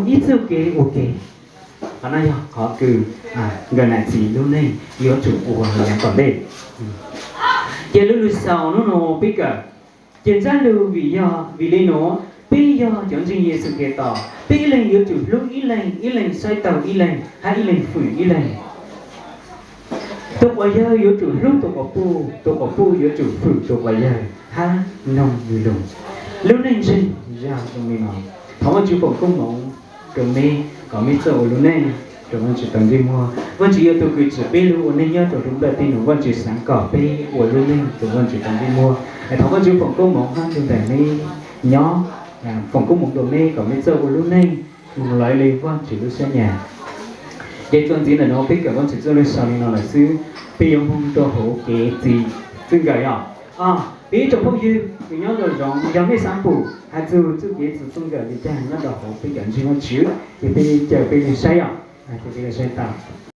ib txoj kev ua ke. Qhov no yog qhov kws nkawm nam txiv lub neej yuav tsum ua yav tom ntej. Ces lub lus xaus hnub no peb kawm, ces ntsab lug vim yog vim li nuav, peb yog cov ntseeg Yexus Khetos, peb ib leeg yuav tsum hlub ib leeg, ib leeg saib taug ib leeg, hab ib leeg fwm ib leeg. Tus quas yawg yuav tsum hlub tus quas puj, tus quas puj yuav tsum fwm tus quas yawg hab noog nws lug. Lub neej ntseeg yog zoo li no. Thov Vaajtswv foom koob moov rua meb kom meb txawj ua lub neej rua Vaajtswv tau ntsej muag. Vaajtswv yog tug kws tsim peb lug ua neej nyob rua huv nplajteb nuav, Vaajtswv xaav kom peb ua lub neej rua Vaajtswv tau ntsej muag. Thov Vaajtswv foom koob moov hab nrug nraim meb nyob, foom koob moov rua meb kom meb txawj ua lub neej moog lawv le Vaajtswv lub sab nyas. Ces txuas ntxiv ntawm nuav peb kawm Vaajtswv txuj lug sau li no lawm xwb, peb yuav moog rua huv kev txi txuj nkawm yom. Peb ib tsoom phooj ywg kws nyob nraum zoov, yog mej xaav pum has txug txuj kev txi txuj nkawm li caag nyob rua huv peb kawm ntsib Vaajtswv, ces peb caw peb le saib yom, ces peb le saib tau.